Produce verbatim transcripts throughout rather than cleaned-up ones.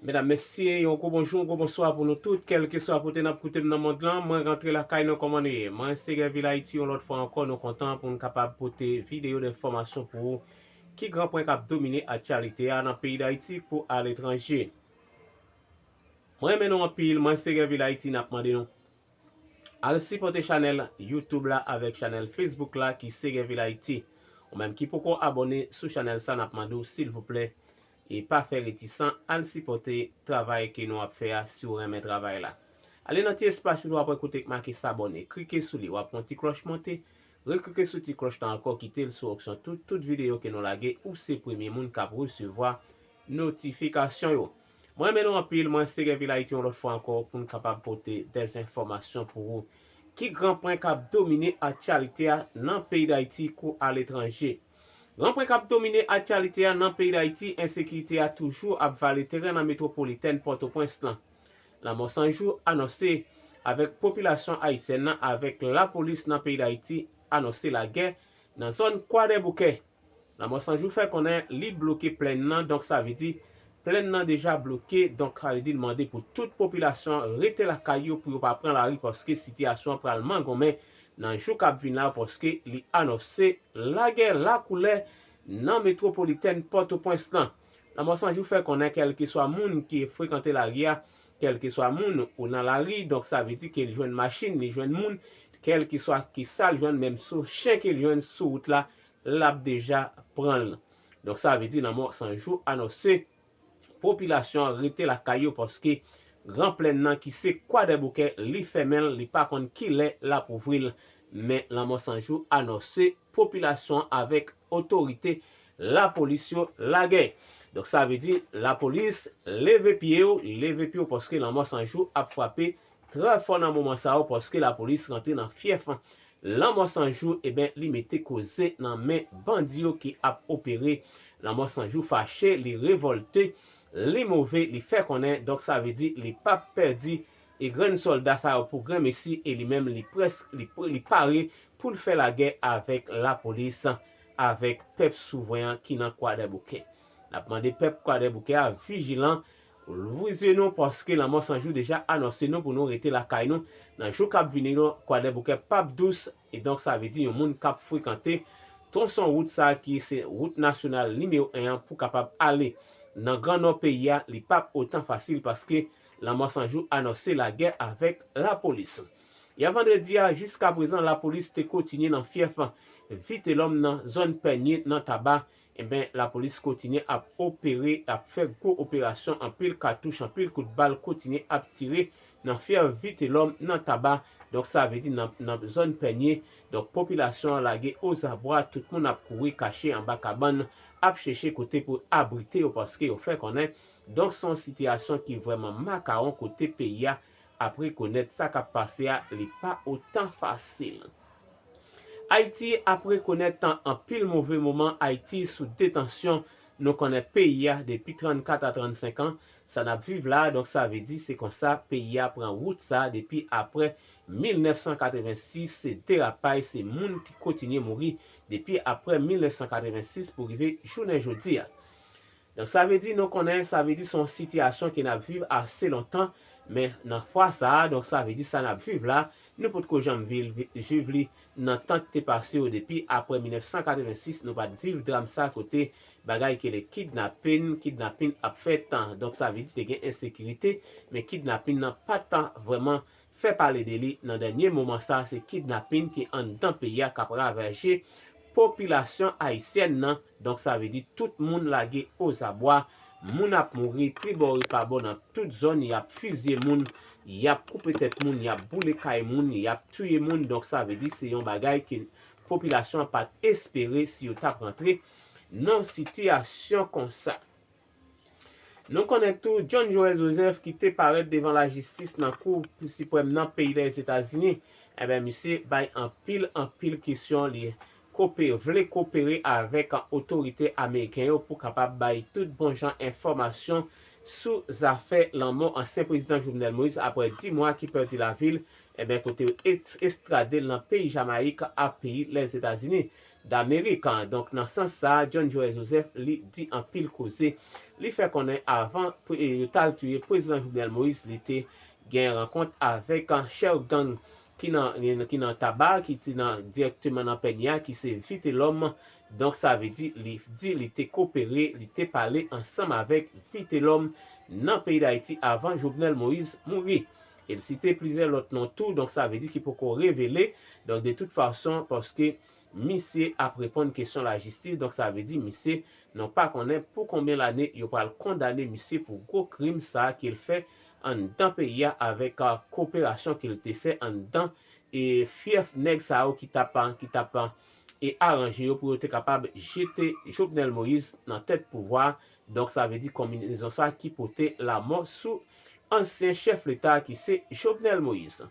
Medam, mesye, yon gwo bonjou, yon gwo bonswa pou nou tout, kèlkeswa kote n ap koute m nan mond lan. Mwen rantre lakay nou, kòman nou ye? Mwen se Gèvil Ayiti, yon lòt fwa ankò, nou kontan pou n kapab pote videyo d enfòmasyon pou ou. Ki gran pwen k ap domine aktyalite a nan peyi Dayiti kou aletranje? Mwen renmen nou anpil, mwen se Gèvil Ayiti, n ap mande nou al sipòte chanèl YouTube la avèk chanèl Facebook la ki se Gèvil Ayiti. Ou menm ki poko abòne sou chanèl sa, n ap mande w silvouplè, e pa fè retisan, al sipòte travay ke nou ap fè a si w renmen travay la. Ale nan ti espas ou wè kote k make sabòne, klike sou li, w ap wè yon ti klòch monte, reklike sou ti klòch la ankò, kite l sou opsyon tout, tout videyo ke nou lage, ou se premye moun k ap resevwa notifikasyon yo. Mwen renmen nou anpil, mwen se Gèvil Ayiti yon lòt fwa ankò pou n kapab pote dèzenfòmasyon pou ou. Ki gran pwen k ap domine aktyalite a nan peyi Dayiti kou aletranje? Gran pwen k ap domine aktyalite a nan peyi Dayiti, ensekirite a toujou ap vale teren nan metwopolitèn Pòtoprens lan. Lanmò San Jou anonse avèk popilasyon ayisyèn nan avèk lapolis nan peyi Dayiti anonse lagè nan zòn Kwadèboukè. Lanmò San Jou fè konnen li bloke plèn nan, donk sa vle di plèn nan deja bloke, donk sa vle di l mande pou tout popilasyon rete lakay yo pou yo pa pran lari paske sitiyasyon an pral mangonmen nan jou k ap vin la paske li anonse lagè lakoulè nan metwopolitèn Pòtoprens lan. Lanmò San Jou fè konnen kèlkeswa moun ki frekante lari a, kèlkeswa moun ou nan lari, donk sa vle di ke l jwenn machin, li jwenn moun, kèlkeswa kisa l jwenn, menm sou chen ke l jwenn sou wout la, l ap deja pran l. Donk sa vle di Lanmò San Jou anonse popilasyon an rete lakay yo paske Gran Plèn nan ki se Kwadèboukè, li fèmen l, li pa konn kilè l ap ouvri l. Men Lanmò San Jou anonse popilasyon an avèk otorite lapolis yo lagè. Donk sa vle di lapolis leve pye yo, leve pye yo paske Lanmò San Jou ap frape trè fò nan moman sa yo paske lapolis rantre nan fyèf Lanmò San Jou, ebyen, li mete koze nan men bandi yo ki ap opere. Lanmò San Jou fache, li revòlte, li move, li fè konnen, donk sa vle di li p ap pèdi e grenn sòlda sa yo pou grenmesi e li menm li prèsk, li, li pare pou l fè lagè avèk lapolis, avèk pèp souvren an ki nan Kwadèboukè. N ap mande pèp Kwadèboukè a vijilan. Louvri zye nou paske Lanmò San Jou deja anonse nou pou nou rete lakay nou. Nan jou k ap vini yo, Kwadèboukè p ap dous. E donk sa vle di yon moun k ap frekante twonson wout sa a ki se wout nasyonal nimewo en an pou kapab ale nan Gran Nò peyi a, li p ap otan fasil paske Lanmò San Jou anonse lagè avèk lapolis. Yè vandredi a, jiska prezan, lapolis te kontinye nan fyèf Vitelòm nan zòn Pènye nan Taba. Enben, lapolis kontinye ap opere, ap fè gwo operasyon, anpil katouch, anpil kout bal kontinye ap tire nan fyèf Vitelòm nan Taba. Donk sa vle di nan, nan zòn Pènye. Donk popilasyon an lage ozabwa, tout moun ap kouri kache anba kabann, ap chèche kote pou abrite yo paske yo fè konnen. Donk se yon sitiyasyon ki vrèman makawon kote peyi a ap rekonèt sa k ap pase a, li pa otan fasil. Ayiti ap rekonèt anpil move moman Ayiti sou detansyon. Nou konnen peyi a depi trannkat a trannsenk an, sa n ap viv la, donk sa vle di se konsa peyi a pran wout sa depi aprè mil nèf san katrevensis, se derapaj, se moun ki kontinye mouri depi aprè mil nèf san katrevensis pou rive jounen jodi a. Donk sa vle di nou konnen, sa vle di se yon sitiyasyon ke n ap viv ase lontan, men nan fwa sa a, donk sa vle di sa n ap viv la, nou potko janm viv, viv li nan tan ki te pase yo depi aprè mil nèf san katrevensis, nou pa t viv dram sa kote bagay ke le kidnapin, kidnapin ap fèt, donk sa vle di te gen ensekirite, men kidnapin nan pa t vrèman fè pale de li nan dènye moman sa, se kidnapin ki anndan peyi a k ap ravaje popilasyon ayisyèn nan. Donk sa vle di tout moun lage ozabwa, moun ap mouri tribò repabò nan tout zòn, y ap fizye moun, y ap koupe tèt moun, y ap boule kay moun, y ap touye moun. Donk sa vle di se yon bagay ke popilasyon an pa t espere si yo t ap rantre nan sitiyasyon konsa. Nou konnen tou John Joël Joseph ki te parèt devan lajistis nan Kou Siprèm nan peyi Lèzetazini, enben misye bay anpil, anpil kesyon, li kope, vle kopere avèk otorite ameriken yo pou kapab bay tout bon jan enfòmasyon sou zafè lanmò ansyen prezidan Jovenel Moïse aprè dis mwa ki pèdi lavi l, enben kote yo est-, estrade l nan peyi Jamayik ak peyi Lèzetazini Damerik. Donk nan sans sa, John Joël Joseph li di anpil koze Li fè konnen avan yo t al touye prezidan Jovenel Moïse, li te gen rankont avèk chèf gang ki nan, ki nan Taba, ki te nan, dirèkteman nan Pènya, ki se Vitelhomme. Donk, sa vle di, li di li te kopere, li te pale ansanm avèk Vitelhomme nan peyi Dayiti avan Jovenel Moïse mouri. E l site plizyè lòt non tou, donk sa vle di ki poko revele. Donk, de tout fason, paske misye ap reponn kesyon lajistis, donk sa vle di misye nou pa konnen pou konbyen lane yo pral kondane misye pou gwo krim sa a ke l fè anndan peyi a avèk koperasyon ke l te fè anndan e fyèf nèg sa yo ki t ap, ki t ap e aranje yo pou yo te kapab jete Jovenel Moïse nan tèt pouvwa. Donk, sa vle di konbinezon sa ki pote lamò sou ansyen chèf leta ki se Jovenel Moïse.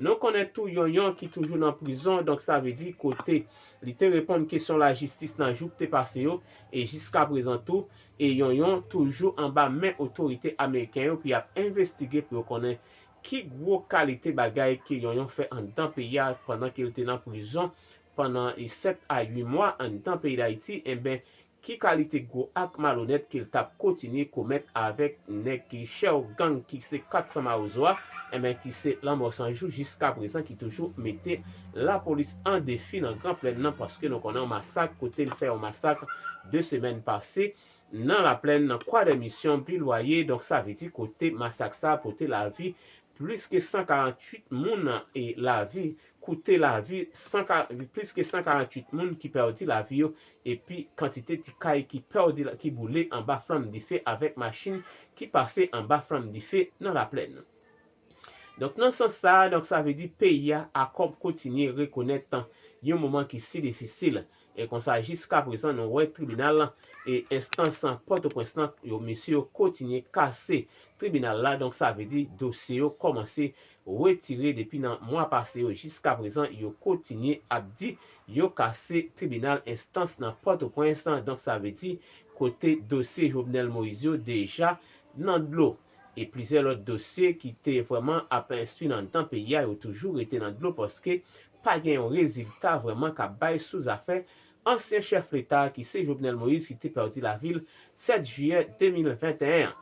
Nou konnen tou Yonyon ki toujou nan prizon, donk sa vle di kote li te reponn kesyon lajistis nan jou ki te pase yo, e jiska prezan tou, e Yonyon toujou anba men otorite ameriken yo pou y ap envestige pou yo konnen ki gwo kalite bagay ke Yonyon fè anndan peyi a pandan ke l te nan prizon pandan sèt a uit mwa anndan peyi Dayiti, enben, ki kalite gwo ak malonèt ke l t ap kontinye komèt avèk nèg ki chèf gang ki se kat san Mawozo a, enben, ki se Lanmò San Jou jiska prezan ki toujou mete lapolis an defi nan Gran Plèn nan, paske nou konnen yon masak kote l fè yon masak de semèn pase nan Laplèn, nan Kwa dè Misyon, Pi Lwaye, donk sa vle di kote masak sa a pote lavi plis ke san karanntuit moun e lavi, koute lavi san ka, plis ke san karanntuit moun ki pèdi lavi yo, epi kantite ti kay ki pèdi, ki boule anba flanm dife avèk machin ki pase anba flanm dife nan Laplèn. Donk, nan sans sa a, donk, sa vle di peyi a akòb kontinye rekonèt yon moman ki si difisil. E konsa, jiska prezan, nou wè tribinal e enstans Pòtoprens lan, yo, mesye yo kontinye kase tribinal la. Donk, sa vle di dosye yo kòmanse retire depi nan mwa pase yo. Jiska prezan, yo kontinye ap di yo kase tribinal enstans nan Pòtoprens lan. Donk, sa vle di kote dosye Jovenel Moïse yo deja nan dlo. E plizyè lòt dosye ki te vrèman ap enstwi nan anndan peyi a, yo toujou rete nan dlo paske pa gen yon rezilta vrèman k ap bay sou zafè ansyen chèf leta ki se Jovenel Moïse ki te pèdi lavi l sèt jiyè de mil venteyen an.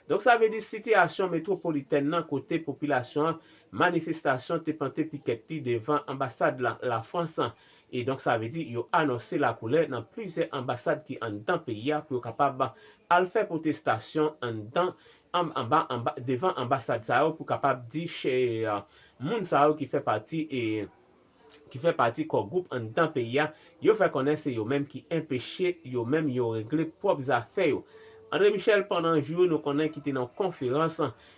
Donk, sa vle di sitiyasyon metwopolitèn nan kote popilasyon an, manifestasyon te plante pikèt li devan anbasad la, Lafrans an. E donk, sa vle di yo anonse lakoulè nan plizyè anbasad ki anndan peyi a pou yo kapab al fè pwotestasyon anndan, an, anba, anba, devan anbasad sa yo pou kapab di chè, moun sa yo ki fè pati e ki fè pati kò gwoup anndan peyi a, yo fè konnen se yo menm ki enpeche yo menm yo regle pwòp zafè yo. André Michel, pandan jou yo, nou konnen ki te nan konferans,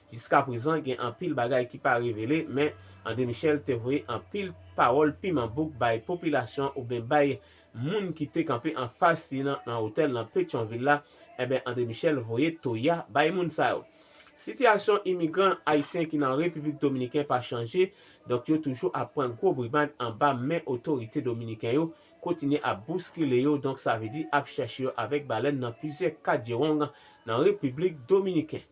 jiska prezan gen anpil bagay ki pa revele, men André Michel te voye anpil pawòl piman bouk bay popilasyon oubyen bay moun ki te kanpe anfas li nan, nan otèl nan Petyonvil la. Enben, André Michel voye toya bay moun sa yo. Sitiyasyon imigran ayisyen ki nan Repiblik Dominiken pa chanje, donk yo toujou ap pran gwo brimad anba men otorite dominiken yo, kontinye ap bouskile yo, donk sa vle di ap chèche yo avèk balèn nan plizyè kadjewong nan Repiblik Dominiken.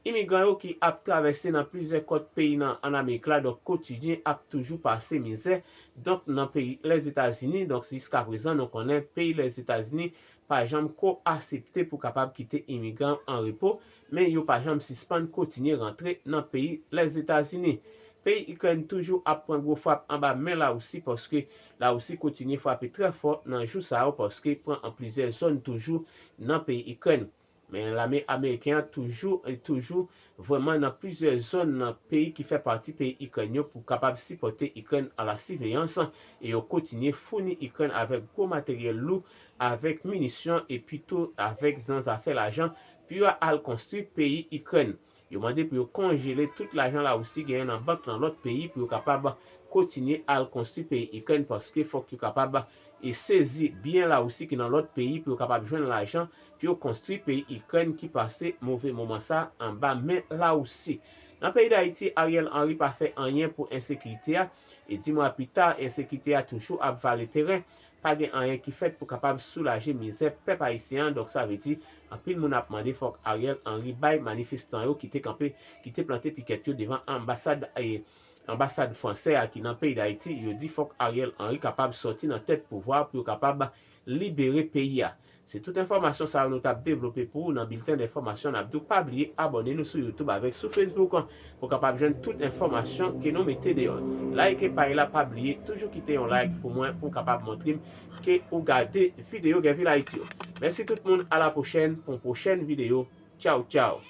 Imigran yo ki ap travèse nan plizyè kòt peyi nan, ann Amerik la, donk kotidiyen ap toujou pase mizè, donk nan peyi Lèzetazini, donk jiska prezan nou konnen peyi Lèzetazini pa janm ko aksepte pou kapab kite imigran an repo, men yo pa janm sispann kontinye rantre nan peyi Lèzetazini. Peyi Ikrèn toujou ap pran gwo frap anba men Larisi, paske Larisi kontinye frape trè fò nan jou sa yo, paske pran an plizyè zòn toujou nan peyi Ikrèn. Men lame ameriken an toujou, toujou vrèman nan plizyè zòn nan peyi ki fè pati peyi Ikrèn yo pou kapab sipòte Ikrèn a la siveyans, e yo kontinye founi Ikrèn avèk gwo materyèl lou, avèk minisyon, epi tou avèk zan zafè lajan pou yo al konstwi peyi Ikrèn. Yo mande pou yo konjele tout lajan Larisi genyen nan bank nan lòt peyi pou yo kapab kontinye al konstwi peyi Ikrèn, paske fòk yo kapab e sezi byen Larisi ki nan lòt peyi pou yo kapab jwenn lajan pou yo konstwi peyi Ikrèn ki pase move moman sa anba men Larisi. Nan peyi Dayiti, Ariel Henry pa fè anyen pou ensekirite a, e di mwa pita, ensekirite a toujou ap vale teren. Pa gen anyen ki fèt pou kapab soulaje mizè pèp ayisyen an. Donk, sa vle di, anpil moun ap mande fòk Ariel Henry bay manifestan yo ki te kanpe, ki te plante pikèt yo devan anbasad, e, anbasad fransè a ki nan peyi Dayiti. Yo di fòk Ariel Henry kapab sòti nan tèt pouvwa pou yo kapab libere peyi a. Se tout enfòmasyon sa yo nou t ap devlope pou ou nan bilten denfòmasyon. N ap di w pa bliye abòne nou sou YouTube avèk sou Facebook pou w kapab jwenn tout enfòmasyon ke nou mete deyò. Like paj la, pa bliye toujou kite yon like pou mwen pou w kapab montre m ke ou gade videyo Gèvil Ayiti yo. Mèsi tout moun, a la pwochèn pou yon pwochèn videyo. Tchaw, tchaw.